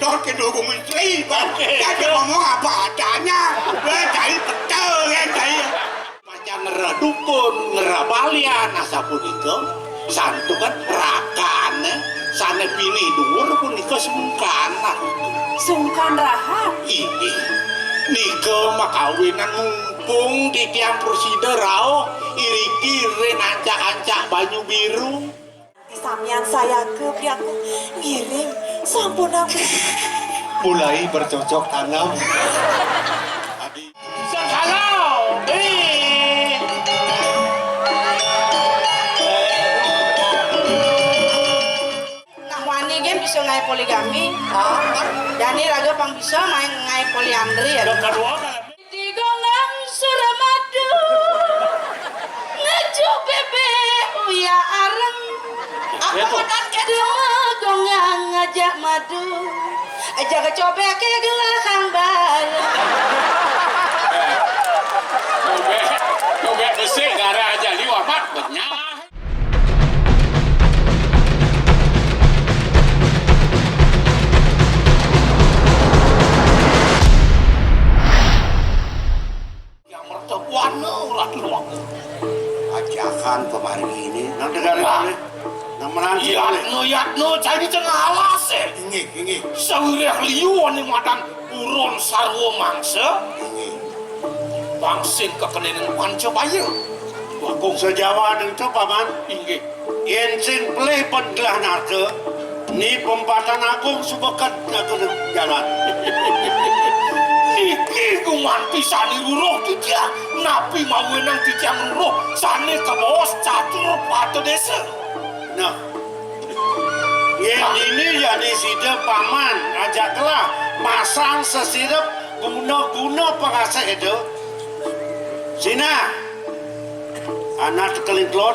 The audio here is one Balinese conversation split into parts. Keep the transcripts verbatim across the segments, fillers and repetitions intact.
Oke, dukung istri, Bang. Oke. Dia ngomong apa adanya. Eh, cai pecel, ya, cai. Macan ngera dukun, ngera balian, asapunika. Santukan rakan, eh. Sane pinih duur punika sungkan, nah. Sungkan rahat? Inggih. Nika makawinan mumpung titiang prasida rauh iriki ring ancak-ancak banyu biru. Samian sayaga, piaku ngiring, sampun aku. Mulai bercocok tanam. Sengkala, eh. Nah, wani gén bisa ngaé poligami. Ah, jani raga pang bisa main ngaé poliandri ya. Yang kedua, Digonggang Suramadu, ngejuk bébék uya areng. Apa makan kecap? Dua gonggang ngajak madu, aja kecobek ke gelahang bareng. Cobek, cobek besi gara aja liwat mat benyah. Yang mertebuan, Ratu Luwak. Ajakan pemari ini. Nang dengar ini. Nang menanti. Yatno, yatno, cai di tengah alas, eh. Inggih, inggih. Sawiréh liu ané madan urun sarwa mangsa. Inggih. Bangsin kekenengan panca baya. Bagong. Sajawaning to, Paman. Inggih. Yén sing pelih pen gelah narka, ni pempatan agung suba ket ngatur jalan. Niki gumanti sani ruruh titiang, napi mawinan titiang ruruh sani kabaos catur pada desa. Nah, yén ini jani sida Paman ajak gelah masang sesirep guna-guna pangasih itu. Sinah, anak tekeling telon,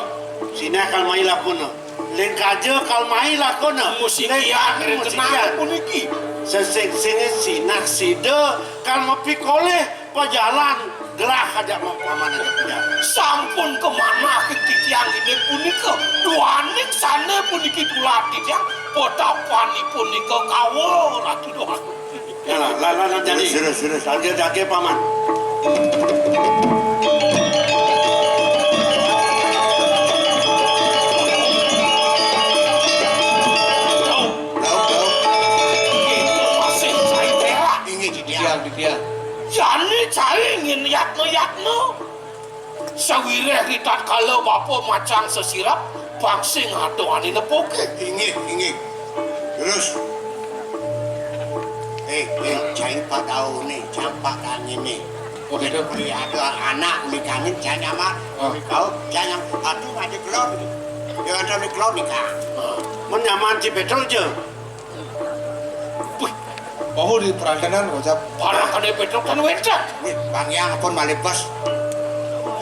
sinah kal mai lakuna. Ling kaja kal mai lakuna. Musikian, ring musikian. Kenal puniki. Sesing sini sinah sida kal mapikolih pajalan gelah ajak mem-, Paman ajak pajalan. Sampun kamanah titiang inggih punika. Duaning sané puniki tulad titiang, patapanipun nika kawa, Ratu Dohan. Ya, lah, lah, lah, lah, jadi. Terus, terus, terus. Daging, daging, Paman. Daud, Daud. Itu masih cai perak. Inggih, titiang. Titiang, titiang. Jani cai ngin yatna-yatna. Sawiréh ritatkala bapa macang sesirep, pang sing ada ané nepukin. Inggih, inggih. Terus. Eh, eh, cai padauné, cai padauné. Oh, gitu. Beli ada anak, beli kangin, cai nyaman. Oh. Beli kau, cai nyam-, aduh, ada gelor. Dia ada beli gelor nih, Kang. Men nyaman si Petrol aja. Wih, bau di perantenan, kocap. Barang kadé Petrol kan wénten. Nih, Bang Yang pun malih bos.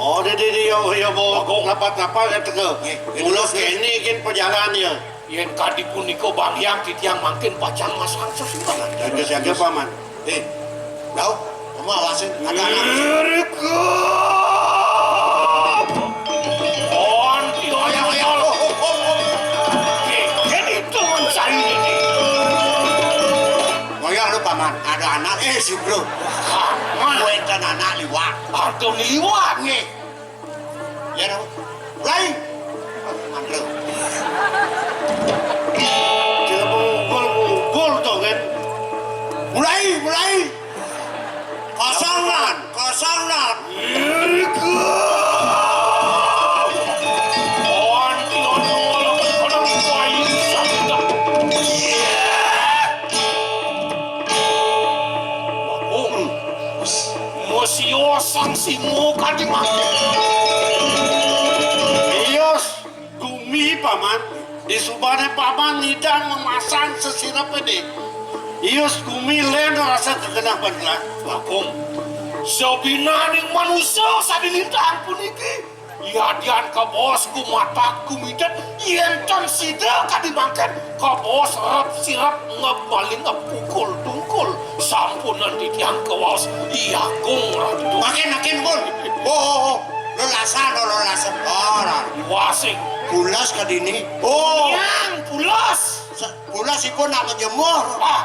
Oh, di, di, di, yo, yo, bo, lapat-lapat ya, teka. Nih, nih, mula terus, terus. Kéné gén pajalan ya. Yén kadi punika Bang Yang titiang mangkin pacang masang sesuatu. Jaga-jaga, Paman. Eh, Daud, kamu awasin, ada anak. Irikep. Ayo, ayo, oh, oh, oh, oh. Oke, jadi itu mencari ini. Ngoyong lu, Paman, ada anak, eh, si bro. Paman. Wénten anak liwat. Ada liwat. Nggih. Ya, no. Mulai. Mantel. Dia mukul-mukul to, kan? Mulai, mulai. Kosongan, kosongan. Mosio sang singo kadi mati. Ios, gumi, Paman. Disubané Paman nyidang mamasang sesirep ini. Ios gumi lén rasa kegenah beneran. Bagong, sabinaning manusa sane lintang puniki. Yadian kabaos gumatak gumidet, yén ten sida kadi mangken, kabaos rep sirep ngeb maling ngeb pukul tungkul. Sampunang titiang kawaos, Ih Agung Ratu. Makin, makin, Bun. Oh, oh, oh. Lelasan, oh, lelasan. Oh, lah. Wasing. Pulas ka dini. Oh. Yang pulas. Se-, pulas ipun nak ngejemur. Ah.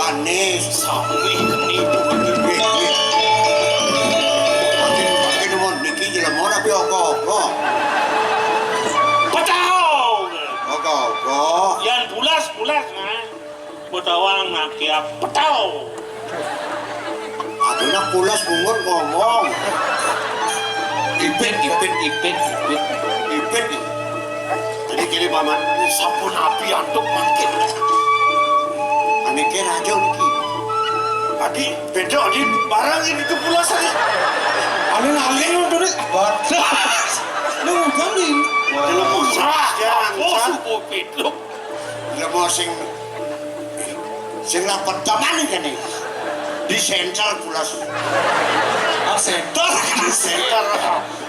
Anis. Sami geni. Nggih, nggih. Makin, makin nuwun niki jelema tapi ogo-ogo. Petau. Ogo-ogo. Yan pulas, pulas, nah. Betawang nak kiap petau. Aduh, nak pulas bungut ngomong. Ipit, ipit, ipit, ipit. Ipit. Jadi gini, Paman, sampun api antuk mangkin. Ane ke raja niki. Adi, beda, Adi, barang ini tuh pulas aja. Aling-aling udah deh. Lu udah nih. Jelema sajan. Oh, suku pituk. Jelema sing, sing lapet teman kene. Di senter pulas. Ah, senter. Di senter.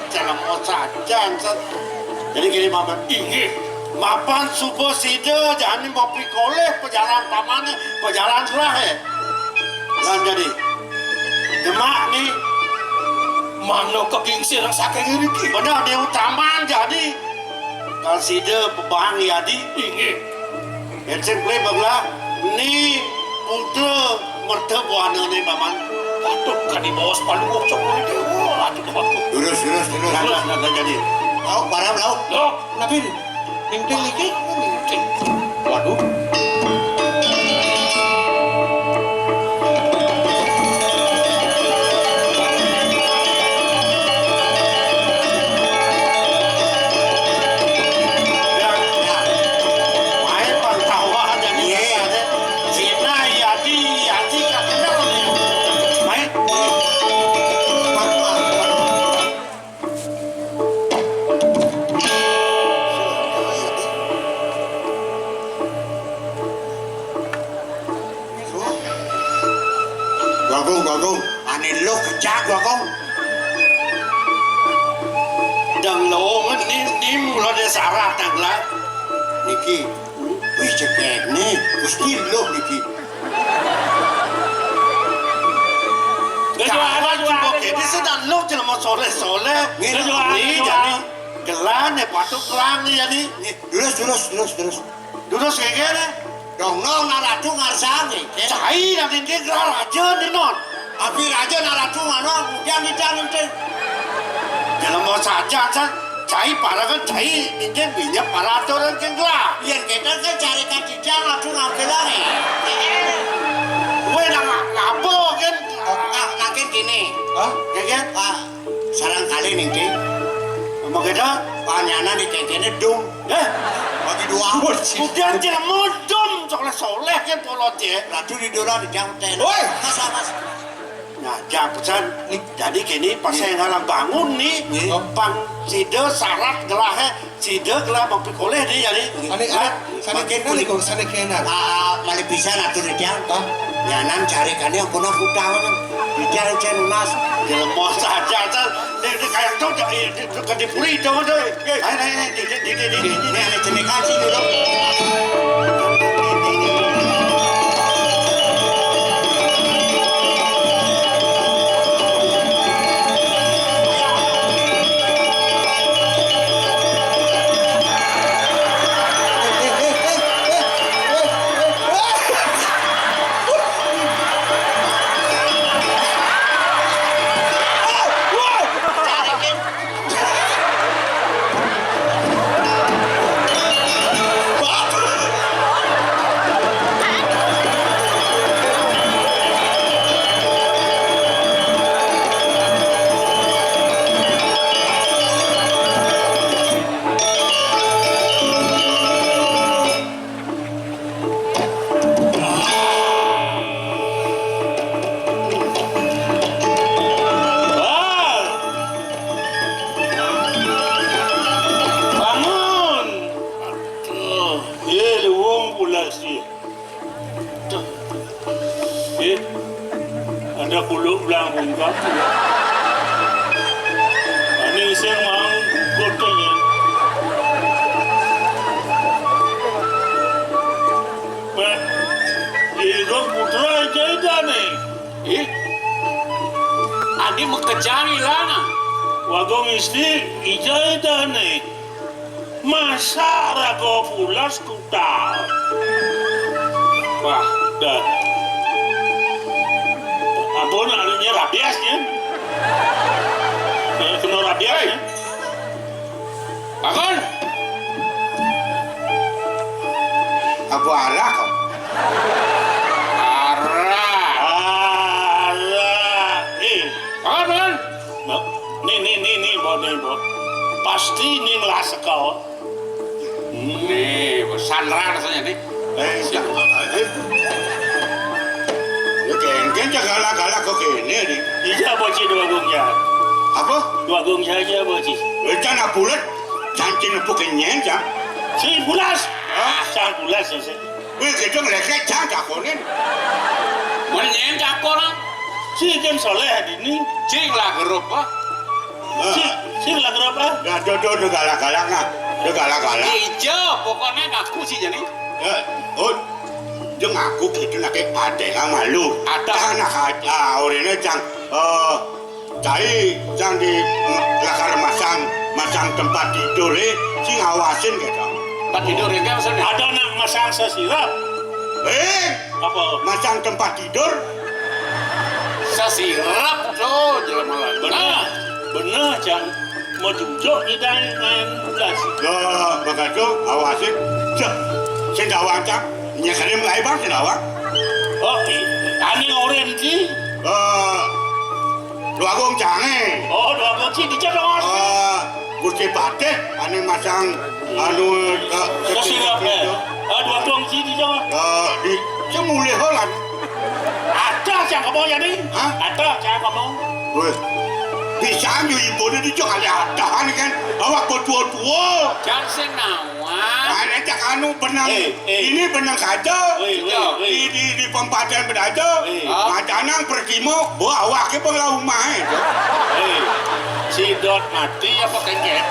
Jelema sajan, Sat. Jadi gini, Paman. Inggih. Mapan suba sida jani mapikolih pejalan pamane, pejalan selahe. Lan jadi. Demak ni. Mano kegingsir saking ngriki? Bener, di utaman jadi. Kal sida bebang yadi. Inggih. Yen sing plebeg lah, ni putra merta buanane, Paman. Patut kadi baos paluwuh cok dewa, aduh, aduh. Lurus, lurus, lurus. Lurus, lurus, jadi. Lauk, barang, lauk. Lauk. Napi? Ning-ting iki? Ning-ting. Waduh. Bagong, Bagong. Ane lo kejak, Bagong. Dang lo ni, ni mula dia sarah tang lah. Niki, wih, cekek ni. Gusti lo niki. Kejuara, juara, juara. Ini sedang lo jelema soleh-soleh. Ngene. Kejuara, ini kejuara. Jadi gelar ni patut perang ni jadi. Ni, terus, terus, terus, terus. Durus gegene. Dong nong nak ratu ngarsane, ke? Cai nak ningke gelar raja ni non. Abi raja nak ratu ngano, kemudian kita ningke. Jelema saja, San. Cai para kan cai ningke minyak para aturan ke gelar. Yen kita kan cari kan tidak ratu ngambil lagi. Kowe nak ngapa kan? Oh, nak, nak kene. Hah? Ya kan? Ah. Sarang kali ning, Dik. Ngomong gitu, panyanan di kengkene dum. Eh? Bagi dua. Waduh. Kemudian jelema dum soleh-soleh kan polot ya. Ratu di dola di jam ten. Woi. Mas, mas. Nah, jam pesan. Nih. Jadi gini, pas saya ngalang bangun nih, nih, pang sida syarat gelahe, sida gelah mapikoleh nih, jadi. Ane, ane, sane kena nih, kok, sane kena. Ah, malih pisan atur, Dik. Hah? Nyanan carikane ampun aku tahu, Dik. Dik, Dik, Mas. Jelema saja, Dik. Dik, Dik, kayak tuh, Dik, Dik, Dik, Dik, Dik, Dik, Dik, Dik. Ayo, ayo, ayo, Dik, Dik, Dik, Dik, Dik. Nek, nek, jeneng kasih dulu. Bangun! Aduh, eh, luwung pula sih. Tuh. Eh, ada kuluk belang bungkak. Ini saya mau gugur tuh ya. Pak, Ida putra aja dah nih. Eh? Adi makejang ilana. Wagung istri ija idane. Masa raga pulas kutal. Wah, dah. Biasnya. Eh, kena rabies, ya. Bangun. Apa arah kau? Arah. Arah. Eh, bangun, bangun. Mbok, nih, nih, nih, nih, Mbok, nih, Mbok. Pasti nih ngelas kau. Nih, Mbok, sanra rasanya nih. Eh, siap. Eh. Ya, kengken, cak galak-galak kok kene nih. Iya, Mbok, Ci, dua gong ya. Apa? Dua gong saja, Mbok, Ci. Eh, cak nak bulat, cancin nepuk kenyen, cak. Si bulas. Hah? Sang bulas, ya, sih. Wih, gitu ngelekek, cak, takonin. Menyen takon, ah. Si Ken Soleh dini. Cing lah gerup, ah. Si, si lah gerup, ah. Ya, do, do, do galak-galak, nah. Do galak-galak. Ijo, pokoknya ngaku sih, jadi. Ya, oh, dia ngaku gitu, nak kayak ade lah malu. Ada. Cang nak aja, orangnya cang, eh, cai cang di lakar masang, masang tempat tidur, eh, si ngawasin gitu. Tempat tidur, ya, kan, maksudnya? Ada nak masang sesirap. Eh, apa? Masang tempat tidur. Sesirap, tuh, jelema lain. Bener, bener, cang. Mau jujur kita main gas. Loh, begitu, awasin. Cek, sing gawang, cang. Nyekarim lah, Bang, sing gawang. Oh, i-, ani orange sih. Eh, Dua Agung cange. Oh, Dua Agung sih di Cedor. Eh, Gusti Patih, ane masang, anu, eh, sesirap, eh. Itu. Ah, Dua Agung sih di Cedor. Eh, di, sing mulih lan. Ada cang kamu ya, nih? Hah? Ada cang kamu. Weh, bisa nyu ibu ini juga kali ada, nih kan. Awak buat tua-tua. Jangan sing nawan. Nah, ini cak anu benang. Eh, eh. Ini benang saja. Eh, eh, eh. Di, di, di pempadan bedaja. Eh. Macanang pertimo, bawa awake bang lah umah itu. Eh, si Dot mati apa kengket?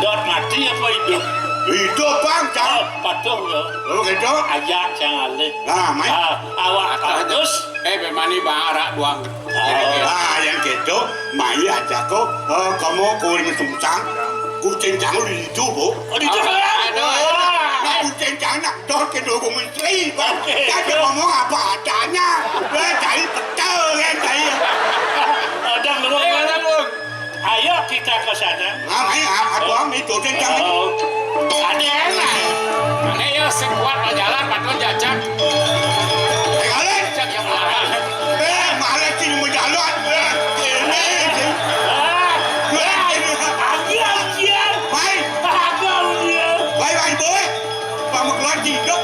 Dot mati apa hidup? Hidup, Bang, cak. Oh, patuh ya. Oh, gitu. Ajak cang alih. Nah, main. Ah, awak bagus. Eh, bemani bang arak buang. Oh. Ah, yang gitu, mai aja kok. Eh, kamu kuring sungsang, kucing cang lu di itu, Bu. Oh, di itu, kan? Aduh. Wah. Nah, kucing cang nak dor ke dukung menteri, Bang. Oke. Jadi ngomong apa adanya. Eh, cari betul, kan, cari. Ada belum, eh, ada belum. Ayo kita ke sana. Nah, mai, ah, aku ambil tuh, dia jangan. Oh. Ada enak. Ini ya, sing kuat mau jalan, padahal jajak. Eh, kalian. Jajak yang melarang. Eh, malah sini mau jalan. Eh, ini, ini. Ah, ah, agian, agian. Mai. Agian, agian. Mai, mai, boy. Pamekelan hidup.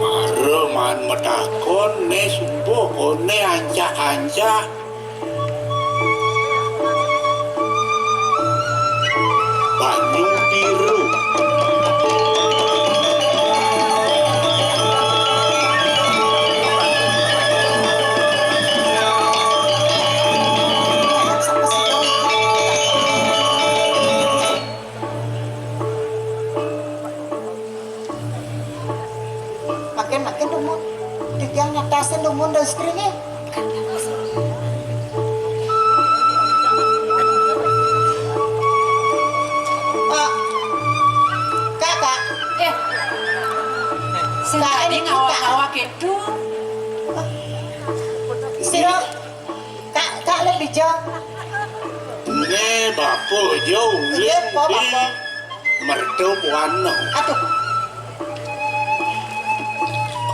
Mara maan matakon, né suba koné ancak-ancak. Banyu biru. Makin-makin dumun. Titiang nyatasin dumun dari istriné. Kak, Kak, Kak. Eh. Sing Kak, tadi ini ngawak-ngawak itu. Sira, Kak, Kak, lé dija. Né bapa ja ulih. Nggih, Pak, di Bapak. Merta buana. Aduh.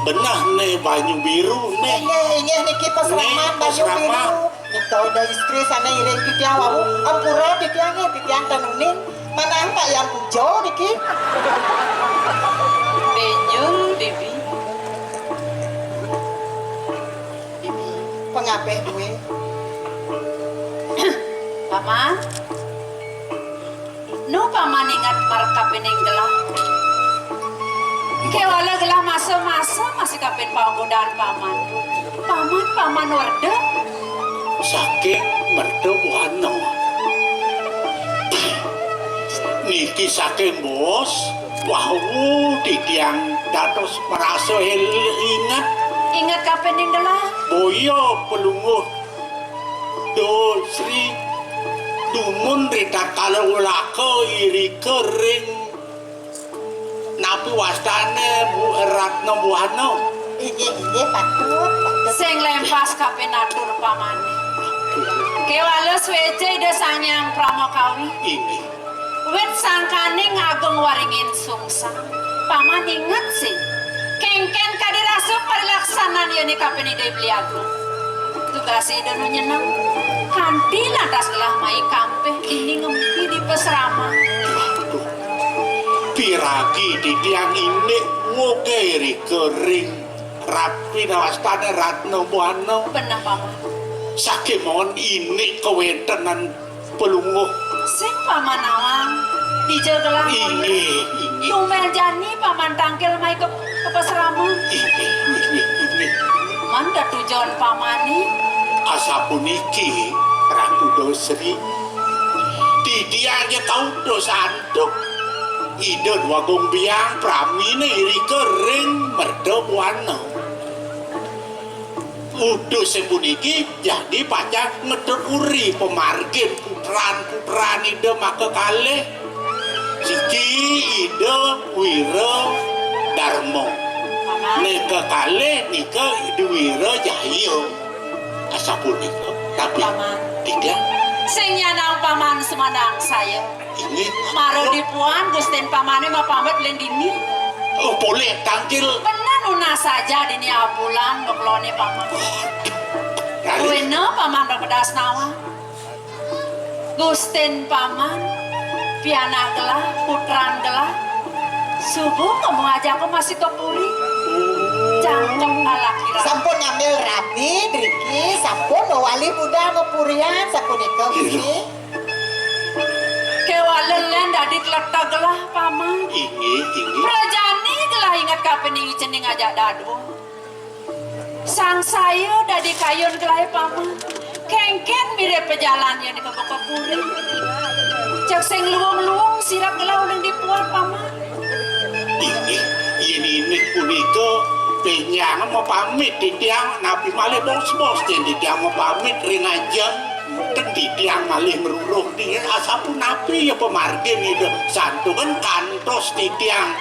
Beneh né banyu biru né. Inggih, inggih niki pasraman banyu biru. Nika udah istri sana iring titiang wau. Ampura titiang nggih, titiang tanuning. Manah Pak Yang Puja niki. Benjung, Bibi. Bibi, pangabih duwe. Paman. Nu paman inget markapining gelah. Kéwala gelah masa-masa masih kapin panggodan paman. Paman, paman werda. saking Merta Buana. Niki saking bos, wau titiang dados merasa el-, inget. Inget kapining gelah? Boya Palungguh Dosri dumun ritatkala ulaka irika ring napi wastane Bu-, Ratna Buana. Inggih, inggih, patut, patut. Sing lempas kapinatur pamane. Kewala sueca Ida Sang Hyang Pramakawi. Inggih. Wit sangkaning agung waringin sungsang. Paman inget sih. Kengken kadi rasa parilaksanan yene kapining Ida Beli Agung. Tugas Ida nu nyeneng. Kanti lantas gelah mai kampih dini ngempi di pasrama. Aduh. Piragi titiang indik woge rika ring rapi nawastane Ratna Buana. Beneh, Paman. Sakemawon indik kawentenan Palungguh. Sing Paman nawang, dija gelah. Inggih, inggih. Tumel jani Paman tangkil mai ke, ke pasrama. Inggih, inggih, inggih. Man tetujon Pamane. Asapuniki, Ratu Dosri. Titiang ja kautus antuk Ida Dwagung Biang pramine irika ring Merta Buana. Utus puniki jagi pacang ngetuturi pamargin putran-putran Ida makakalih. Siki Ida Wira Darma. Paman. Nika kalih nika Ida Wira Jaya. Asapunika. Tapi Paman. Titiang. Sing nyanang Paman sumanangsaya. Inggih. Mara dipuan Gustin Pamane mapamit len dini. Oh, polih tangkil. Bener nunas saja dini abulan bekelone Paman. Waduh. Raris. Kuena Paman bekedas nawa. Gustin Paman, pianak gelah, putran gelah. Subuh kamu ajak aku masih ke puri. Jangkep ala kira. Sampun ngambil rabi, driki, sampun mawali budal mapurian, sapunika, Gusti. Kewala len dadi tleteg gelah, Paman. Inggih, inggih. Prajani gelah inget kapining cening ajak dadua. Sangsaya dadi kayun gelah, Paman. Kengken mirip pajalan yen ka puri. Cek sing luung-luung sirep gelah uling dipuan, Paman. Inggih, yen indik punika benjang mapamit titiang napi malih bos-bos yen titiang mapamit ring ajeng. Ten titiang malih ngruruh diri asapunapi ya pamargin Ida santukan kantos titiang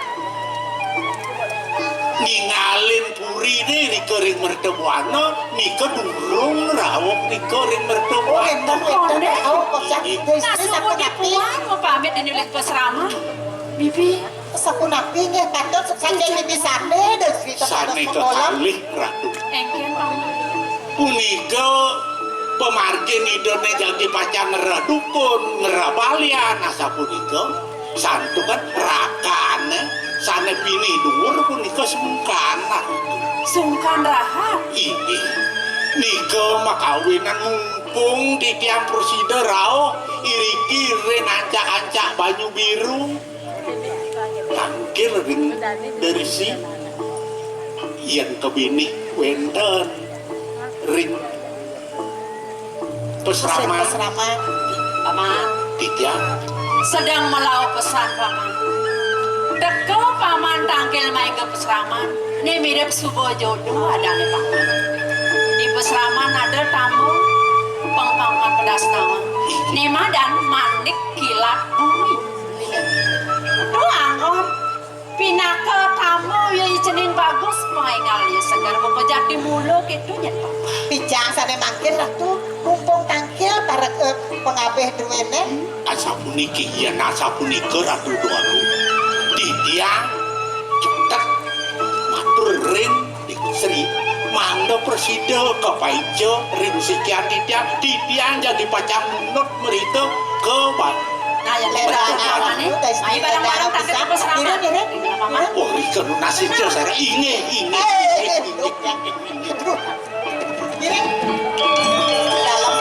ningalin purine rika ring Merta Buana, nika durung rauh rika ring Merta Buana. Oh, enten, enten, rauh, kok sak-, Inggih. Nah, sapunapi? Subuh dipuan mapamit dini uling pasrama. Bibi. Sapunapi nggih patut saking bibi sane, Dosri. Sane kekalih, Ratu. Engken, Paman. Punika pamargin Idane jagi pacang ngrereh dukun, ngrereh balian, asapunika santukan rakane sane pinih duur punika sungkan, Ratu. Sungkan rahat? Inggih. Nika makawinan mumpung titiang prasida rauh iriki ring ancak-ancak banyu biru. Tangkil ring derisi yen kebinih wenten ring pasraman. Pasraman. Paman. Titiang. Sedeng melaup pesan, Paman. Teka Paman tangkil main ke pasraman. Ni mirip suba jodoh adane, Paman. Di pasraman ada tamu pengpangkat pedas nama. Ni madan manik kilat bumi. Tuh anggon. Pinaka tamu ya cening bagus, paingal ya segar, bapa jati mula gitu nyen. Pijang sane mangkin Ratu, mumpung tangkil para, eh, pengabih duwene. Asapuniki, yen asapunika Ratu Dwaru. Titiang cetek matur ring Sri, mangda prasida kapaija ring sikian titiang, titiang jagi pacang nunut merita ke ba-, Nah, ya, Merta Buana. Ayo bareng-bareng tangkil ke pasraman. Ngiring, ngiring. Ngiring, Paman. Oh, rika nunas ijo, sare. Inggih, inggih, inggih, inggih, inggih. Aduh. Ngiring. Dalam.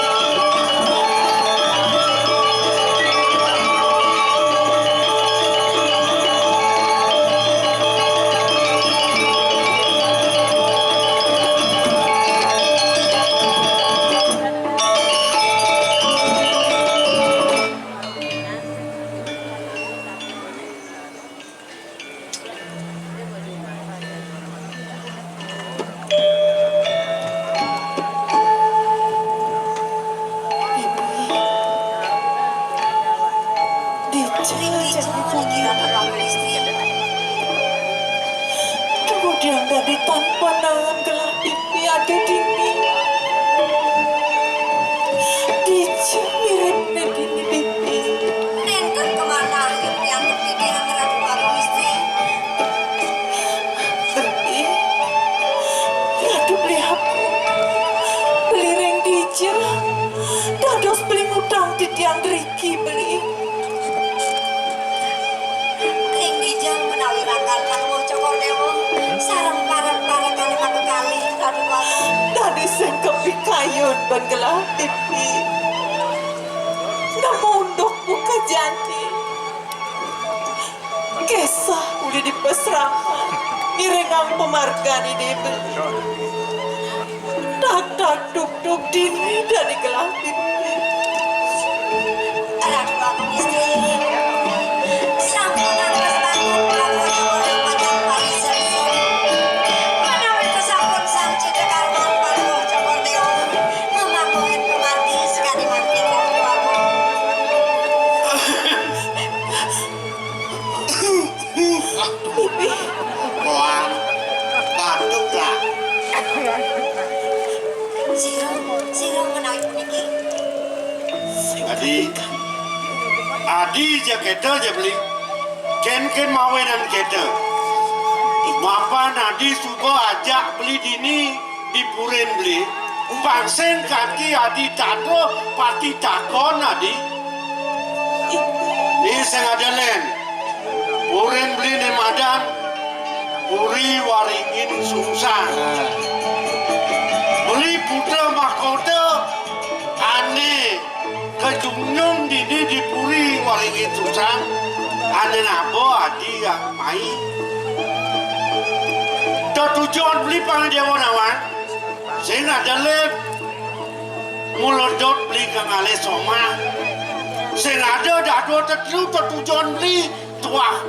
Ban gelah pipi. Nemu unduk muka jani. Kesah uli dipasrahan. Ngiringang pamargan Ida beli. Tatag tugtug dini dadi gelah pipi. Ratu Agung Istri, sampun ngantos bangun Prabu Cokor Dewa Pacang Parisersana. Menawi kasampun Sang Cita Karman Prabu Cokor Dewa, mamakuin pamargi sakadi mangkin, Ratu Agung. Koang, batuk lah. Sira, sira menawi puniki. Adi, Adi ja kéto ja beli. Kén-kén mawinan kéto. Mapan Adi suba ajak beli dini di purin beli. Pang sing kanti Adi tata pati takon Adi. Ni sing ada lén. Purin beli né madan Puri Waringin Sungsang. Beli putra mahkota ané kajunjung dini di Puri Waringin Sungsang. Ané ngaba Adi mai. Tetujon beli pang Déwa Nawang. Sing ada lén mula dot beli ka ngalih somah. Sing ada dadua tetelu tetujon beli tuah.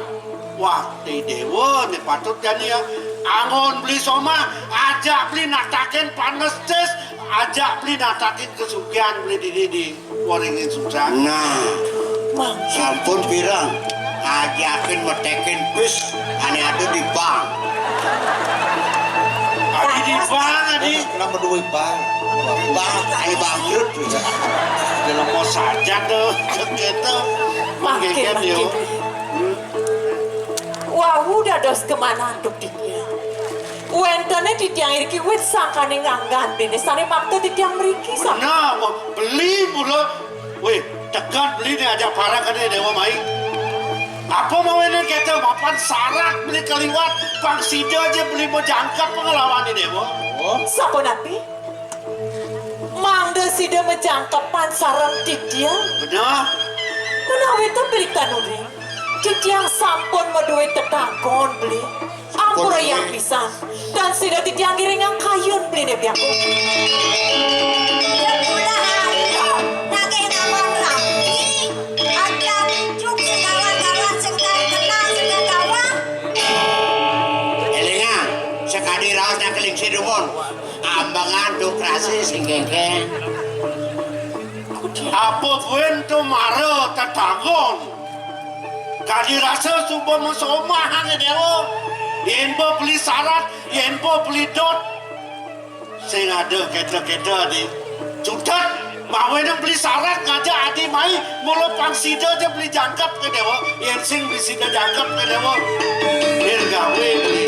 Wah, Déwa né patut jani ya. Anggon beli somah, ajak beli natakin panestis, ajak beli natakin kasugihan beli dini di Waringin Sungsang. Nah, sampun pirang? Ajakin metekin bis ané ada di bank. Adi di bank, Adi. Kenapa duit bank? Bank, ané bangkrut. Dalam mau saja tuh, gitu. Mangkin, mangkin. Wau dados kemana antuk titiang. Wénten titiang iriki wit sangkaning anggan dene sané makta titiang mriki, Sang. Nah, beli mula. Wih, tekan beli né ajak parang kadé Déwa mai. Apa mawinan kéto mapan sarat beli kaliwat, pang sida ja beli majangkep panglawané Déwa. Oh. Sapunapi? Mangda sida majangkepan sareng titiang. Bener. Menawi to beli tanuri, titiang sampun madué tetagon beli. Ampura yang pisan. Dan sida titiang ngiringang kayun beli né piaku. Ya kula ayo nagih nawan rapi. Ada juk sing kawan-kawan sing kawan kenal sing kawan. Élingang, sakadi raos nang keling sidumun. Ambengan tuh krasi sing kéngkén. Apa buin tuh mara tetagon? Kadi rasa suba masomah ané Déwa. Yén ba beli sarat, yén ba beli dot. Sing ada kéto-kéto, Adi. Cutet, mawinan beli sarat ngajak Adi mai, mula pang sida ja beli jangkep ka Déwa. Yén sing beli sida jangkep ka Déwa. Yén gawé beli.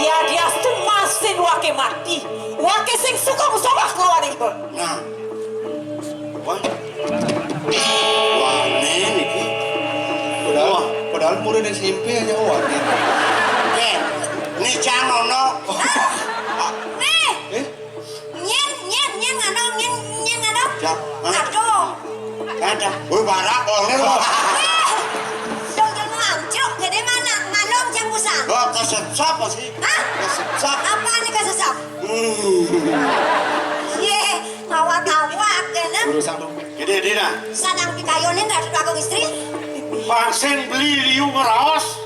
Yadiastu masin waké mati. Waké sing suka musabah kelawan iba. Nah. Wah. Wah, nén iki. Padahal, wah, padahal murid S M P aja wah, nén. Eh, né cang ono. Nih. Eh? Nyén, nyén, nyén ngano, nyén, nyén ngano. Siap. Hah? Aduh. Ada. Wih, barak, oh, nén, wah. Eh, dong, dong, amcuk. Jadi mana? Manong jang busan. Oh, kasep sapa sih? Hah? Kasep sapa? Apa nih kasep sapa? Hmm. Yé, ngawak-ngawak kéné. Urusan lu. Gedé, gedé dah. Sanang pikayonin Ratu Agung Istri. Pang sing beli liu ngeraos.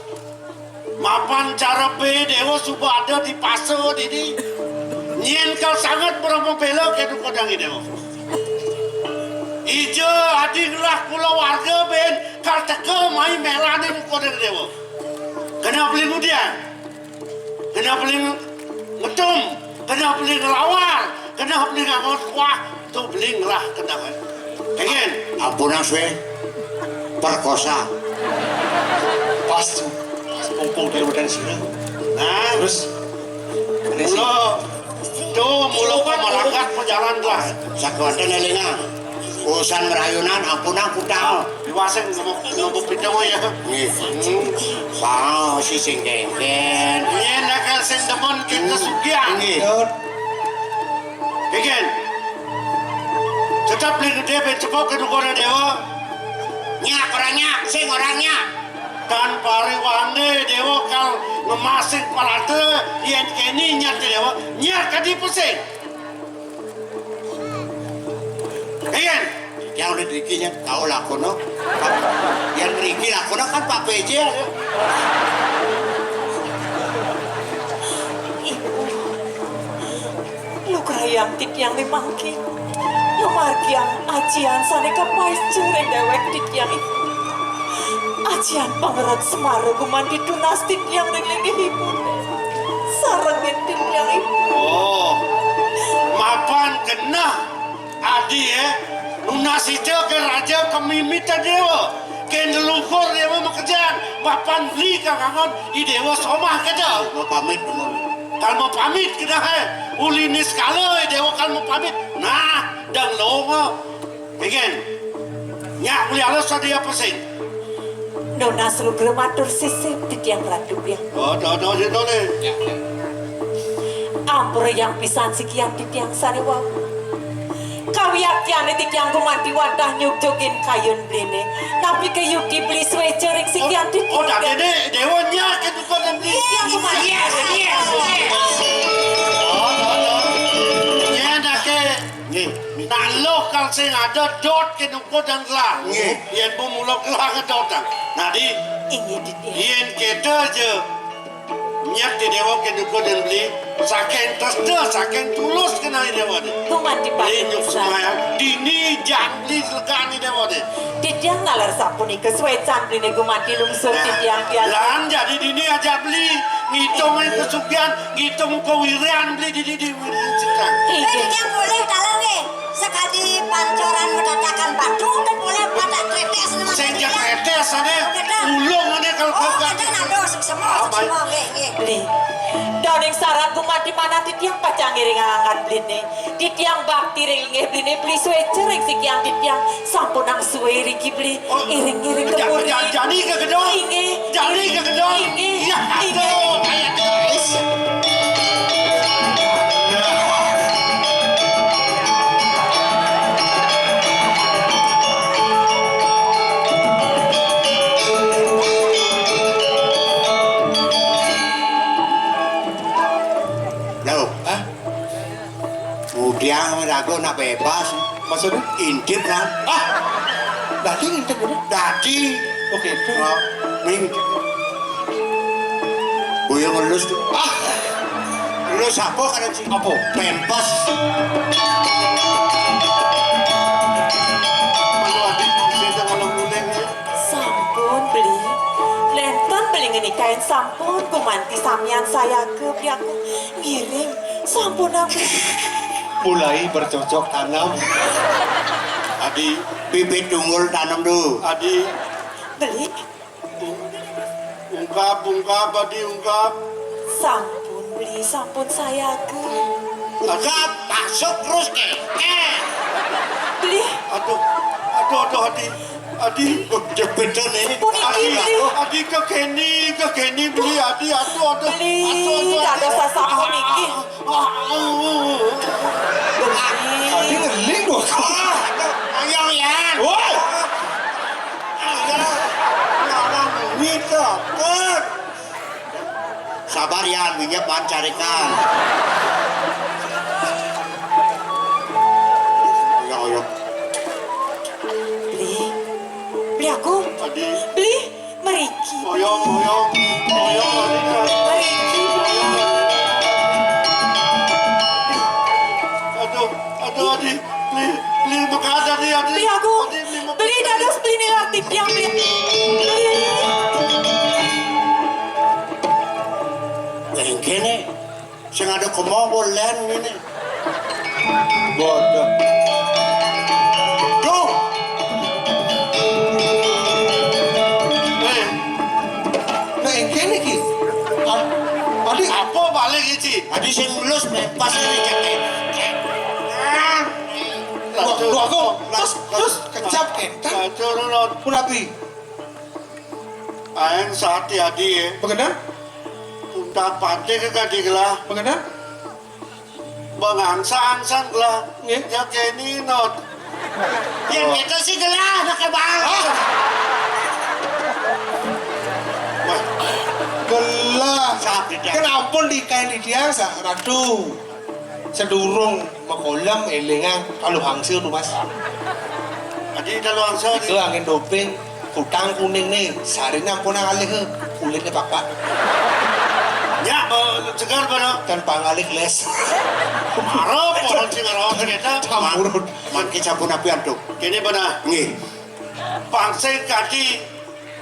Mapan cara bé Déwa suba ada di pasa dini. Nyén kal sanget Brahma Béla kéné kodang Déwa. Ija Adi ngelah kulawarga bén kal teka mai mélané kodang Déwa. Kenapa beli ngudian? Kenapa beli ngetum? Kenapa beli ngelawar? Kenapa beli ngangon kuah? Tuh beli ngelah kenapa? Pengen? Ampun, Mas, wé. Perkosa. Pas tuh. Pas pungpung di rumah sini. Nah. Terus? Mula, tuh, mula kok melangkat pejalan lah. Sakuatan élingan. Urusan merayunan, ampun, ampun, tahu. Diwaseng ngomong, ngomong pitung ya. Nggih. Hmm. Wow, si sing kéngkén. Nyén akal sing demen kita sugihan. Nggih. Gén. Tetep Beli Gedé bén cepok ka dukura Déwa. Nyak ora nyak, sing ora nyak. Tan pariwandé Déwa kal ngemasing palata, yén kéné nyak Déwa, nyak kadi pesing. Gén. Ya udah dikit ya, tahu lakono. Yang riki lakono kan Pak P J ya. Lugrayang titiang ri mangkin. Ngamargiang ajian sané kapaica ring déwék titiang iku. Ajian pangrep Semara gumanti tunas titiang ring linggihipun. Sarengin titiang iku. Oh, mapan genah. Adi, eh, nunas ica ka raja kamimita Déwa. Kén leluhur Déwa makejang, mapan beli kang angon, i Déwa somah kéto. Mau pamit, mau. Kal mau pamit kéto, eh. Uli niskala, i Déwa kal mau pamit. Nah, dang longa. Gén. Nyak uli alus tadi apa sih? Nunas lugra matur sisip titiang Ratu Biang. Oh, do, do, do, do, le. Ampura yang pisan sikian titiang sané wau. Kawiaktiané titiang gumanti wantah nyugjugin kayun beliné. Napi ké yukti beli suéca ring sikian titiang. Oh, dadi Déwa nyak ké duka dan beli. Titiang gumanti. Yes, yes, yes. Oh, do, do. Nyén aké. Nggih. Nah, lo kal sing ada dot ké duka dan gelah. Nggih. Yén bu mula gelah ngedotang. Nah, di. Inggih, Didi. Yén kéto ja nyak di Déwa ké duka dan beli, saking tresna, saking tulus kenal Déwa dé. Gumanti beli nyuk pati sembahyang, dini jang beli selekan di Déwa dé. Titiang nalar sapunika suécan beliné gumanti lungsur. Nah, titiang pian. Lan jadi dini ajak beli, ngitung kesugihan, ngitung kewirian beli di, di, di, di, di, di. Inggih. Titiang boleh dalam nggih. Sekali pancoran metatakan batu, kan boleh patak tretes nama. Sing titiang. Tretes ané, ulung ané kalau. Oh, kagak. Ada nado, semua, semua, nggih, nggih. Beli. Daning saran gumanti manah titiang pacang ngiring angan beliné. Titiang bakti ring inggih beliné, beli suéca ring sikian titiang. Sampunang sué riki beli. Oh, iring-iring ja-, kemuri. Ja-, jani kagedot. Inggih. Jani kagedot. Inggih. Iya, inggih. Aduh, kayak guys. Loh, hah? Mudiang ragu nak bebas. Maksudnya? Intip kan? Ah, dadi intip udah. Dadi. Oke, itu. Oh, ming. Boyo ngelus tuh. Ah, ngelus apa kan sih? Apa? Pempes. Kalau ada bisa kalau mulai. Sampun, Beli. Nénten Beli ngenikain sampun gumanti samian sayaga, Beli aku. Ngiring, sampun aku. Mulai bercocok tanam. Adi, bibit tunggul tanam dulu. Adi. Beli. Ungkap, ungkap, Adi, ungkap. Sampun, Beli, sampun sayaga. Ungkap, masuk terus ke. Eh. Beli. Aduh, aduh, aduh, Adi. Adi. Jepit ini. Puniki, Adi, Beli. Adi, ke Kenny, ke Kenny, Beli, Adi, aduh, aduh. Beli, aduh, aduh, dados aduh. Sasampun niki. Ah, ah, ah, ah. Adi ngeling loh. Ah, ayo, Yan. Woi. Ayo. Ngomong gitu. Pun. Sabar, Yan, minyak bahan carikan. Ayo, ayo. Beli. Beli aku. Adi. Beli. Mriki. Boyong, boyong, boyong, Adi. Mriki. Aduh, aduh, Adi. Beli, beli, mekat, Adi, Adi. Beli aku. Adi, beli, mekat. Beli dados beli nilar titiang, beli. Beli. Engkene. Sing ada kemau lén ngene. Bodoh. Duh. Eh. Nah, engkene iki. Ad-, Adi. Apa balik iki? Adi sing mulus melepas ini jaket. Wah, wah, kok. Terus, terus kejap, Ken. Kan? Aduh, Ronot. Kunapi? Aeng sati adi, ya. Pengenal? Tuntak pati ke kadi gelah. Pengenal? Bang angsang-angsang gelah. Nggih. Ya kene not. Yang kita sih gelah, nak bang. Gelah. Kenapa di kain di dia, Ratu? Sedurung makolam elingan kalau hangsir tuh, Mas. Jadi kalau hangsir itu angin doping, kutang kuning nih, sarinya ampun alih, kulitnya papak. Ya, segar pada. Kan pangalih les. Maro pohon sing ora kita. Campur. Mangke sampun api antuk. Kene pada. Nggih. Bangsa kaki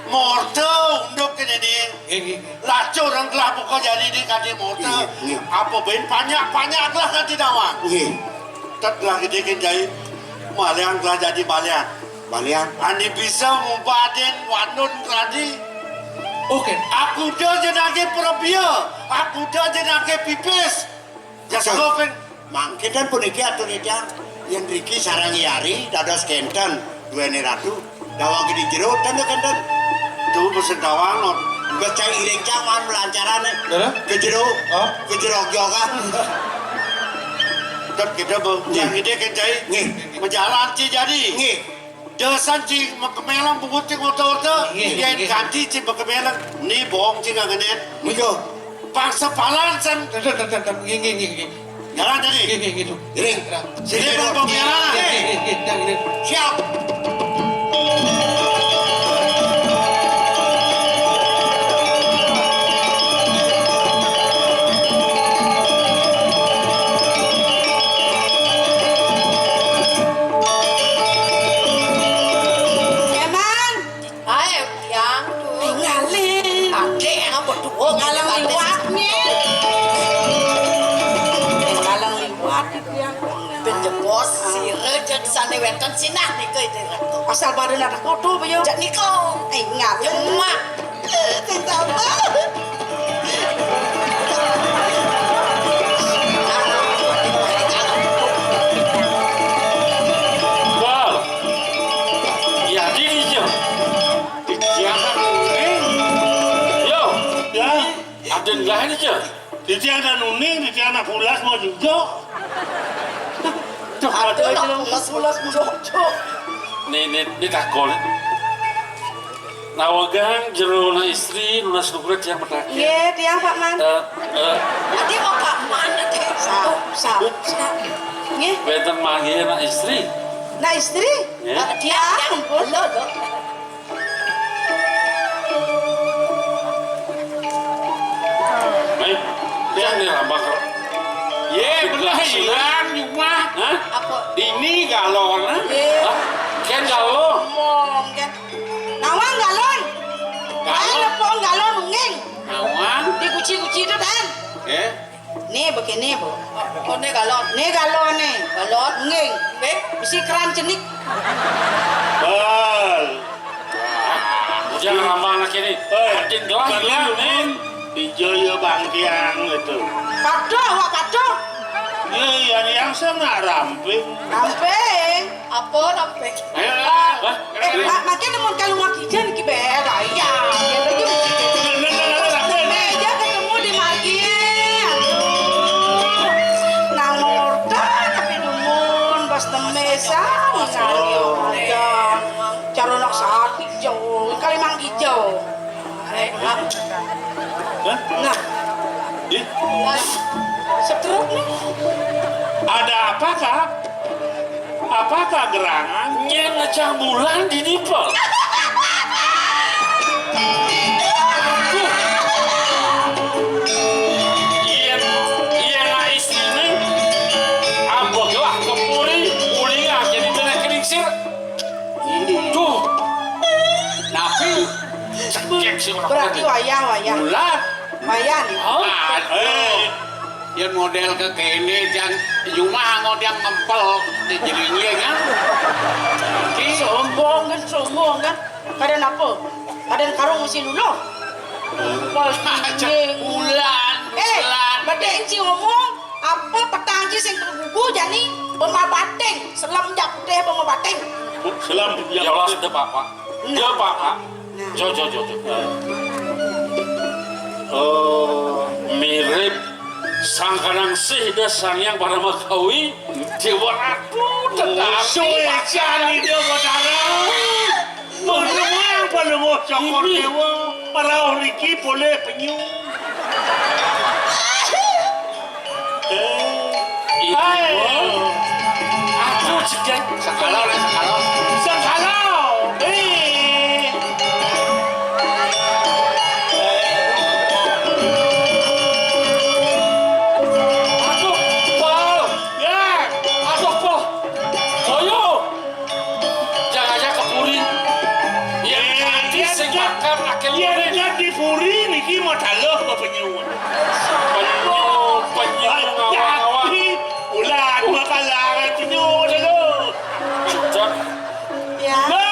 morte unduk kene ni. Nggih, nggih, nggih. Lacur nang telah buka jadi di kaki morte. Nggih, nggih. Apa ben banyak-banyak telah kaki dawang. Nggih. Tet telah gede kenjai. Malian telah jadi malian. Malian. Ani bisa ngubatin wanun keladi. Oke. Aku dah jenage perabia. Aku dah jenage pipis. Ya, sapa, Pin? Mangke ten puniki atur titiang, yen riki sareng Yari dados kenten duweni ratu, dawang gedhe jero ten kenten. Tuh pesen dawang, Not. Becai iring cang man melancarane. Lho? Ke jero. Oh. Ke jero gyogan. Ten kita, Bu. Nggih. Yang gede kencai. Nggih. Menjalan ci jadi. Nggih. Desan ci mekemelang bungut ci ngorta-orta, nggih, yen nggih. Ganti ci mekemelang, ni bohong ci ngangenet. Niku. Bangsa palan san. Nggih, nggih, nggih, nggih. Jalan tadi. Nggih, nggih, nggih, tuh. Nggih. Sini, Bang, Bang, jalan. Nggih, nggih, nggih, nggih, nggih. Siap. Emang? Ae, tiang tuh. Ngalih. Adek yang apa tuh? Oh, ngalang liwat nih. Ngalang liwat tiang. Penjebos sira jek sane wenten sinah nika itu. Asal badan ada kotor apa ya? Jek nika. Eh, ngalih. Emak. Sing sama. Wah, ya, di dia. Di dia kan uning. Yo, ya. Ada lain aja. Di dia ada uning, di dia anak bulas mau juga. Tuh, ada aja. Mas bulas mau juga. Nih, nih, nih takon. Nawegang jero na istri, nunas nugra tiang mendaki. Nggih, tiang Pak Man. Eh, eh. Tadi mau Pak Man, tadi. Sa-, sa-, sa-, nggih. Wenten mangke na istri. Na istri? Nggih. Eh, tiang, ampun. Lho, lho. Eh, tiang nih lambang. Ye, belah hilang, Yuma. Hah? Apa? Ini galon, hah? Nggih. Hah? Ken galon. Ngomong, ken. Nawang galon. Galon. Ae nepuk galon nging. Nawang. Dikuci-kuci itu kan. Eh? Nih begini, Bu. Oh, nih galon. Nih galon nih. Galon. Nging. Nggih. Bisi keran cenik. Bal. Jangan lambang anak ini. Eh, adin gelas hilang, nih. Ijo ya bangkiang itu. Patuh, awak patuh. Ya, yang, yang sana ramping. Ramping. Apa ramping? Eh, eh, eh. Eh, ma-, makin nemun kalau ngaji jan iki beda. Iya, dia lagi. Meja ketemu di magi. Aduh. Nang orta tapi dumun bos temesan. Oh. Cara nak saat hijau, kali mang hijau. Hah? Nah. Ih. Nah, setruk nih. Ada apa, Kak? Apakah gerangan? Nyen ngecang bulan di nipel. Duh. Yen, yen na istri ne, ambo gelah kemuri, uling aja di tengah keringsir. Duh. Napi? Cekek sih orang. Berarti wayah, wayah. Bulan. Wayah nih. Oh. Aduh. Yen model kekene, jang Yuma model ngempel di jelinge, kan? Ki. Sombong kan, sombong kan. Kadang apa? Kadang karung mesti luluh. Ngempel. Bulan, eh, bulan. Bedek ci ngomong, apa petang ci sing tergugu jani bema bating, selam jak putih bema bating. Selam jak. Ya Allah, sudah, Pak, Pak. Nah. Ya, Pak, Pak. Nah. Jo, jo, jo, jo. Oh, mirip Sang Kanang Sih, Ida Sang Hyang Paramakawi, Déwa Ratu, tetangga. Suécan Ida Batara. Menemang panemu cokor Ini. Déwa. Parauh niki polih penyu. Eh. Ibu. Hai. Aduh, cegek. Sakala, sakala. Sakala. Eh. Aduh, Pal. Ya. Aduh, Pal. Ayo. Jangan aja ke puri. Yang Eh, kanti yang sing kan, bakal akhir yang murid. Kan di puri niki mah taluh apa penyu? Penyu, penyu, Ah, ngawang-ngawang. Jadi, ulan makalah penyu dulu. Cocok. Ya. Go!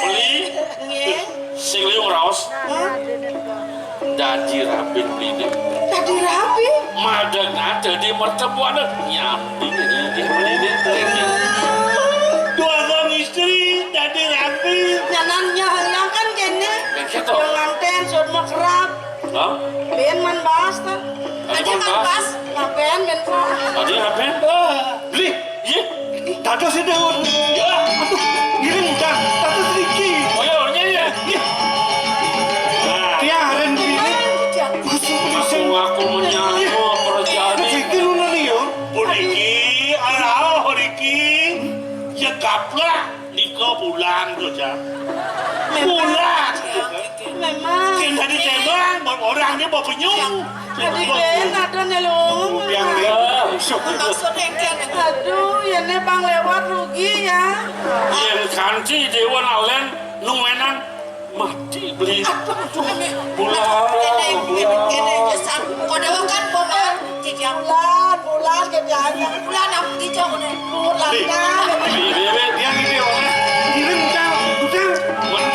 Beli. Nggih. Sing liu raos. Hah? Dadi rabin beliné. Dadi rabi? Madeng ada di mertemuan nyambi ini beliné. Dua orang istri dadi rabi. Nyanan nyah-, nyah kan kéné. Yang kéto. Yang nganten, suud makrab. Hah? Bén man bas ta. Tadi man bas. Ngapain bén kok? Tadi ngapain? Beli. Iya. Dados itu. Ya, aduh, ngiring udah. Dados niki. Oh, iya, iya, iya. Iya. Nah. Tiang aren bini. Aku, aku menyambut kerjaan. Iki lho, Nani, yo. Puniki, arah, puniki. Ya, gaplak. Nika bulan to, Jang. Memang. Bulan. Memang. Yang tadi tembang, orang dia bawa penyu. Tadi ben ada nelung. Yang dia musuh. Maksudnya yang dia. Aduh, ya né bang lewat rugi ya. Yang kanti Déwa Nalen nuwenan mati beli. Aduh, aduh. Bulan. Kéné, kéné, kéné, nyesal. Kok Déwa kan boman. Bulan, bulan kerjaannya. Bulan aku hijau nih. Bulan kan. Iya, iya, iya. Yang ini orang. Ngiring udah, udah.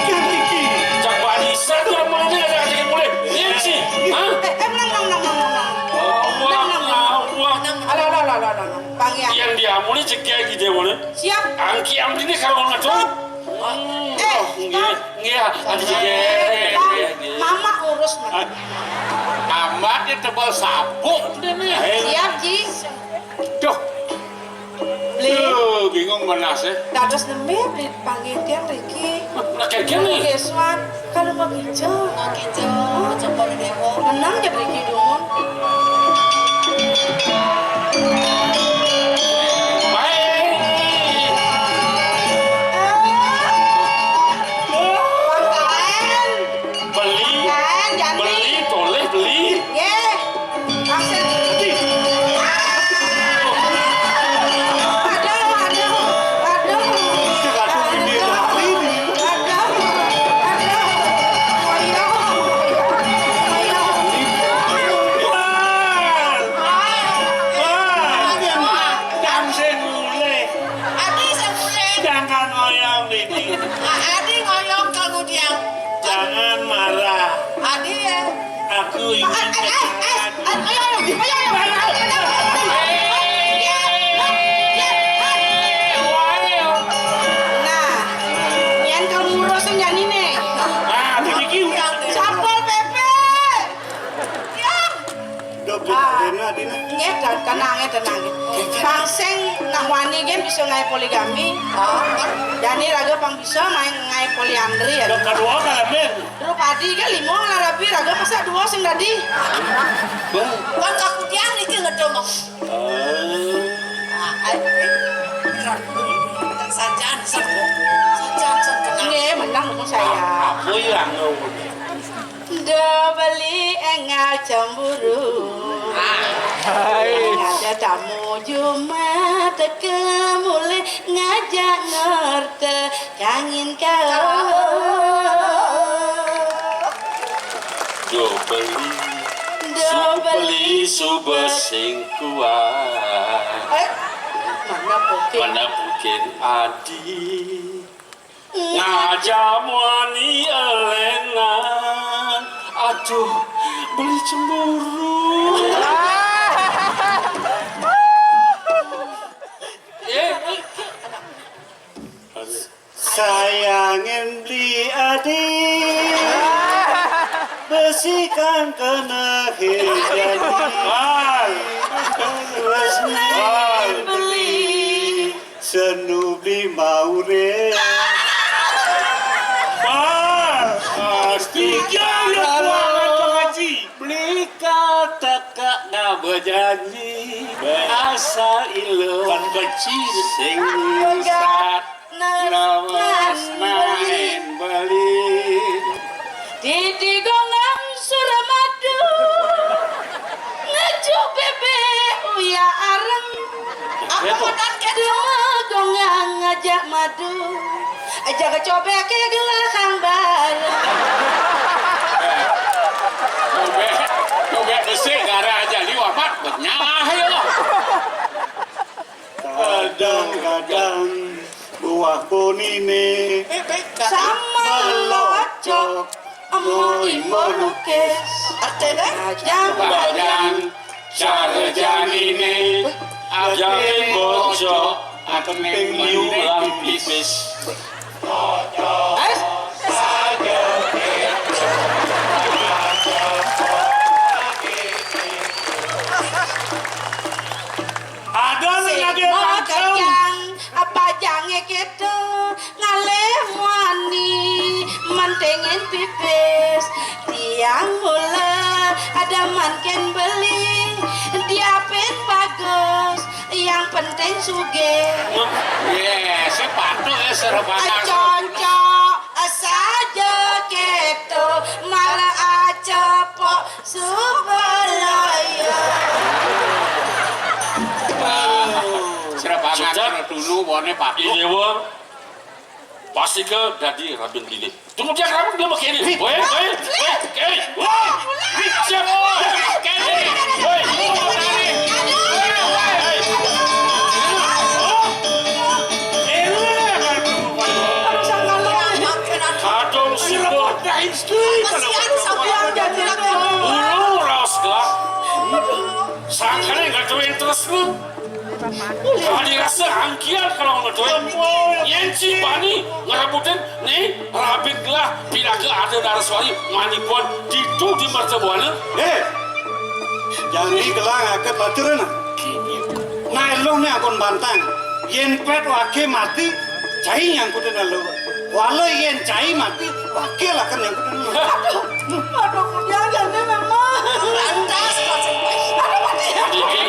Yang iki. Cak barisan tuh mulai ada aja mulai. Iya sih. Hah? Eh, eh, menang, menang, menang, menang, menang. Oh, wah, wah, wah. Alah, alah, alah, alah, alah. Bang ya. Yang dia mulai cek kayak gitu mulai. Siap. Angki ambil ini kalau nggak tuh. Eh, oh, iya. Iya, ada juga. Iya, iya. Mama urus, Mak. Amat ya tebal sabuk deh nih. Siap, Ji. Duh. Beli. Duh, bingung mana sih? Dados nembé beli panggih tiang riki. Nah, kayak gini. Geswan, kalau mau hijau. Mau hijau, coba di Déwa. Menang ya riki dumun. Baik. Beli. Beli, toleh beli. Nggih. Maksud. Aduh, aduh, aduh. Aduh, aduh, aduh. Ayo, ayo. Wah. Wah. Jam sing mulih. Adi sing mulih. Jangan ngoyong, Didi. Adi ngoyong kamu diam. Jangan marah. Adi ya. Aku ingin eh, eh, eh, eh, ayo, ayo, ayo, ayo, ayo, ayo, ayo. Nah, yang kamu urus yang ini nih. Ah, Didi. Satpol P P. Ya. Duh, Dina, Dina. Nggih, ten-, tenang ya, tenang ya. Bang sing nak wani kan bisa ngaé poligami. Oh. Jani raga pang bisa main ngaé poliandri ya. Yang kedua kan, Min. Terus padi kan lima lah rabi, raga masa dua sing tadi. Bang. Bang, aku tiang iki ngedong. Oh. Ah, ayo. Sajan, sajan, sajan, tenang. Nggih, menang, menang saya. Apa yang anu? Do beli énggal cemburu. Hai. Ada tamu jumah teka mulih ngajak ngerta kangin kau. Do beli, do beli suba sing kuat. Eh, mana mungkin? Mana mungkin adi? Ngajak muani elenan. Aduh, beli cemburu. Eh, sayangin beli adi. Besikan kena hijan. Wah. Senubi maure. Wah, pasti ya, ya, kuangan pengaji. Beli kata kak nggak berjanji. Asal ilo. Kan kecil. Sing sat. Lawas naen beli. Titi gonggang Suramadu. Ngejuk bebek uya areng. Apa madan kene? Dema gonggang ngajak madu. Aja kecobek ke gelah kang bareng. Cobek, cobek besik gara aja liwat mat benyah ya. Kadang-kadang buah kunine. Sama locok, emo imo lukis. Artine? Jangan cara janine. Aja bocok, aku pengen nyulam pipis. Ada nih ada kacang. Apa jange keto ngalih muani mentingin pipis. Tiang mula ada manken beli. Diapin bagus, yang penting sugih. Ye, sepatu ya serba. Cocok saja keto malah acepok. Subalaya. Sira pangan dulu wone Pak. Ini wong pasti ke dadi rabin dini. Tunggu dia rabin dia begini. Woi, woi, woi, woi, woi. Siap. Woi, woi. Kadung sibuk. Ulu raos gelap. Sangkane nggak duwe tresna. Kali rasa angkian kalau nggak duwe. Yen ci bani ngerebutin nih rabin gelah pinake ada Naraswari manipun ditu di mertabuana. Hei, jangan gelah ngakep aturan. Nah, lo nih akun bantang. Yen pet wake mati, cai nyangkutin lo. Walau yen cai mati, wake lah kan nyangkutin lo. Aduh, aduh, jangan memang. Lantas, aduh, mati. Cai mandi.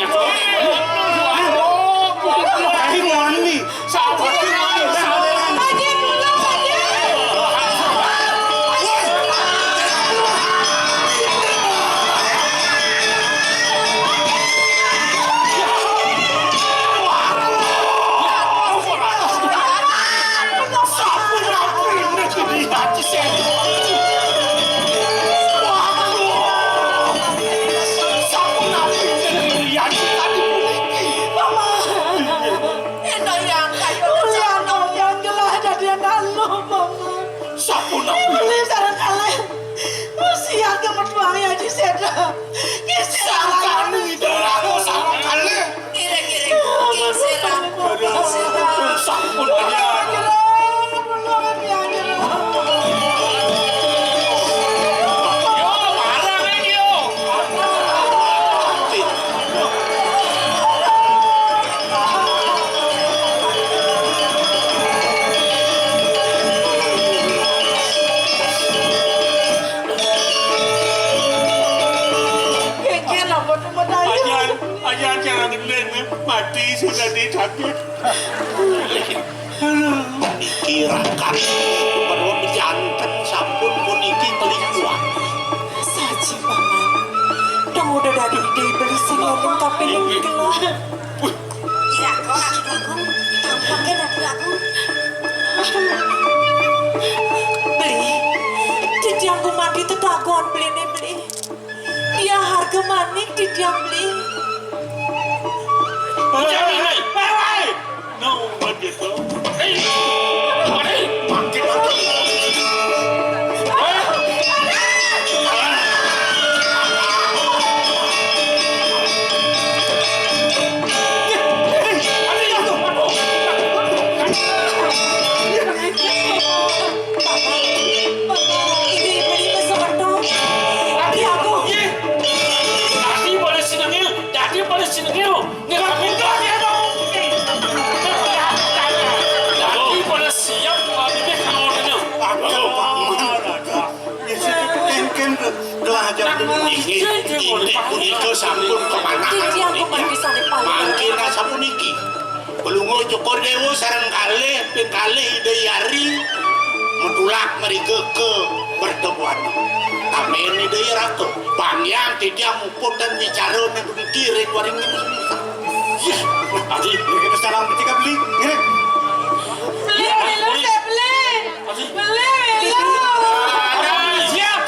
Ento yang kayu. Uyan, Uyan, gelah dadi anak lu, Mama. Sampun, Mama. Ini sareng kalih. Usia kemetuang ya, Haji Seda. Sangkan ida aku sareng kalih. Ngiring, ngiring. Ngiring, sira. Sampun, Uyan. Yo, marang iki, yo. Ajan, ajan jangan ngeling, mati sudah dicabut. Niki rakan, padahal janten sampun puniki kelikuan. Saji, Paman. Dong udah dari ide beli sing ngomong tapi nenggelah. Wih. Ira kok Ratu Agung, tampaknya Ratu Agung. Beli, titiang gumanti tetagon beli nih beli. Dia harga manik titiang beli. Jangan, hei, hei, hei. No, what the fuck? Hei, hei, makin, makin. Hei. Hei, hei, aduh, aduh. Bapak, Bapak, ini beli mesem mertua. Tapi aku. Iya. Tadi boleh sinengil, tadi boleh sinengil. Nggak, nggak, nggak, nggak. Inggih, inggih punika sampun kemanahan. Mangkin asapuniki. Palungguh Cokor Dewa sareng kalih ping kalih Ida Hyang Ri matulak mriki ka Mertabuana. Tamen Ida Hyang Ratu, panggih titiang muput tan wicara nang puniki ring waringin. Yah, Aji, niki sareng peti kabeli. Ngiring. Beli, beli, beli. Beli, beli. Siap.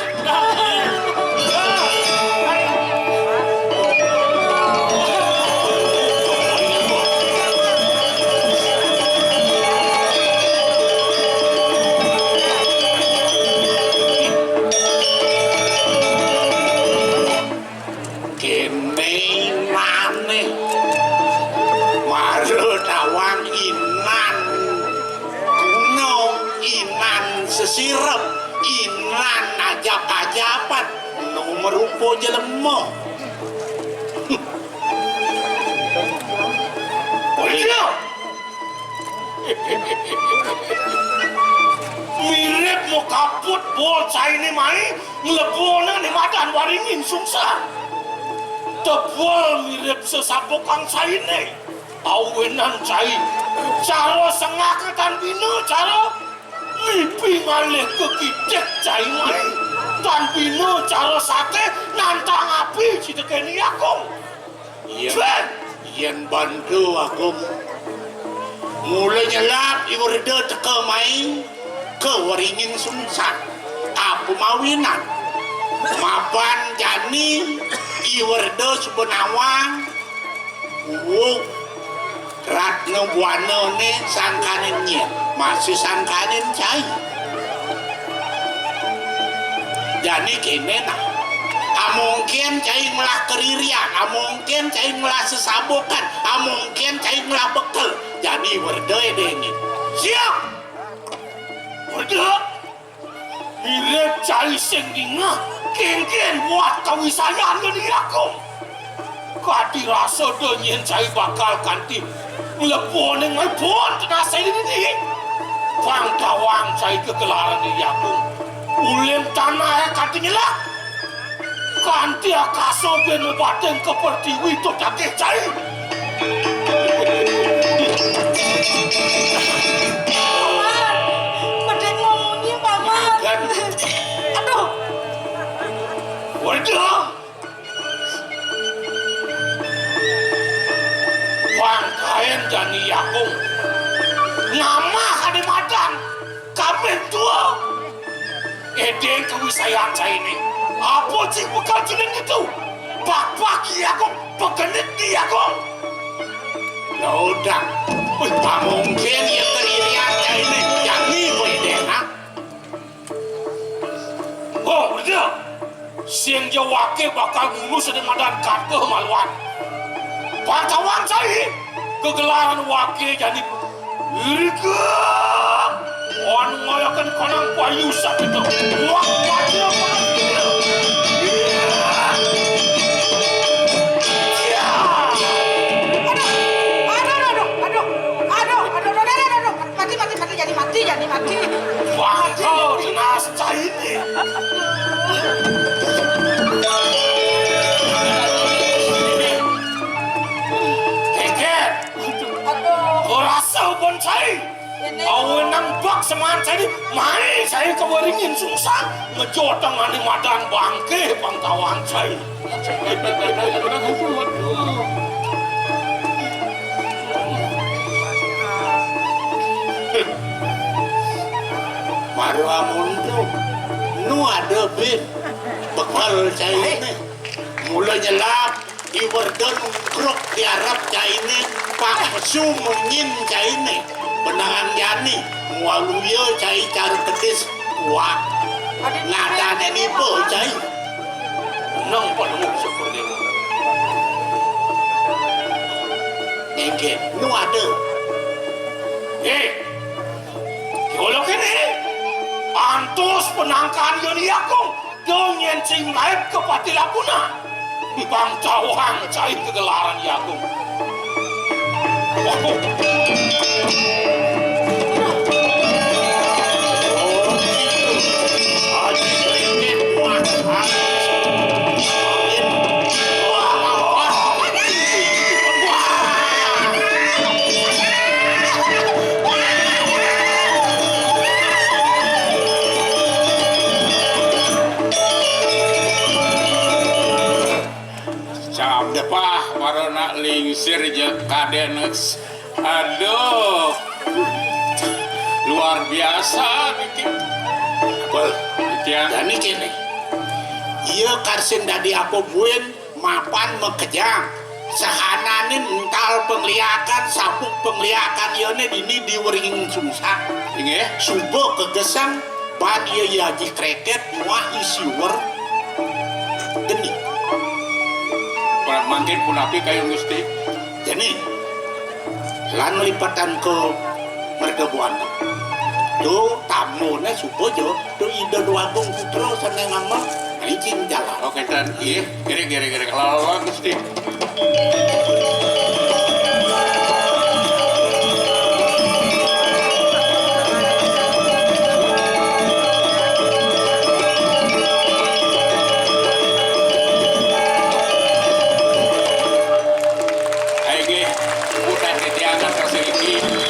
Kéné manèh mara tawang inan kuno, inan sesirep, inan ajap-ajapan, nu marupa jelema. Iya. Mirip makaput bol cainé mai nglebona né madan waringin sungsang. Tebel mirip sesabukang cainé. Awinan cai cara sengak tan bina cara mipi ngalih kekidik cai mai. Tan bina cara saté nantang api citekéné Agung. Yén, yén banda Agung mula nyelap I Werda teka mai ka waringin sungsang. Apa mawinan? Mapan jani I Werda suba nawang uug Ratna Buanané sangkaning nyén, masih sangkaning cai. Jani kéné nah. Amongkén cai ngelah keririan, amongkén cai ngelah sesabukan, amongkén cai ngelah bekel. Jani Werda édéngé. Siap. Werda. Mirip cai sing dingeh, kénkén buat kawisayan Ida Hyang Agung. Kadi rasa da nyén cai bakal kanti mlebone ngalbon tenas cai dini. Pang tawang cai kegelaran Ida Hyang Agung. Uling tanah kanti nyelak. Kanti akasa ben mabating ka pertiwi to dagih cai. Paman, pedek ngomongnya, Paman. Kan. Aduh. Waduh. Bang kain jani yakung. Nama kade madan. Kabeh tua. Edeng kawisayan cainé. Apa cing bekal jeneng itu? Bak-bak iya kong, pegenit iya kong. Ya udah. Wih, pamungkin ya keririan cainé. Jani kowe deh, ha? Oh, udah. Sing jawake bakal ngulus ade madan kata maluan. Pantauan cai. Kegelaran wake jani Irika! Wan ngayaken kanang payu sakita. Wah, wajah payu. Iya. Iya. Aduh, aduh, aduh, aduh, aduh, aduh, aduh, aduh, aduh, aduh, aduh, aduh, mati, mati, mati, jadi mati, jadi mati. Wah, kau jelas cai ini. Keker. Aduh. Kau rasa pun cai. Ini. Awe nang bak seman cai. Mai cai keberingin sungsang. Ngejotong ane madan bangke pangtawang cai. Baru amun tu. Nu ada bin. Bekal cai ini. Mula nyelap. Iwerda nungkruk di arep cainé, pang pesu munyin cainé. Benangan jani, mualuya cai cara pedis kuat. Ngadane nipu cai. Nang penuh syukur dewa. Inggih, nu ada. Eh, yolo kene. Antus penangkan yo ni aku. Dong yen sing laib ke pati lapuna. Bang cawang cai kegelaran jagung. Aji keringet buat. Sir je kadén. Aduh. Luar biasa niki. Bel, Titiang. Jani kéné. Iya kar sing dadi apa buin mapan makejang. Sahanané ental pangliakan, sabuk pangliakan iyané dini diweringin sungsang. Inggih. Suba kagesang ban iya Aji Kreket muah I Siwer geni. Mangkin punapi kayun Gusti? Jani, lan lipetan ka Merga Buana. Tuh, tamuné suba ja, tuh Ida Déwagung Putra sané ngamel, nah, izin jalan. Oké, ten. Iya, giring, giring, giring. Lalu, Gusti. Ayo, nggih, puputang titiang atas riki.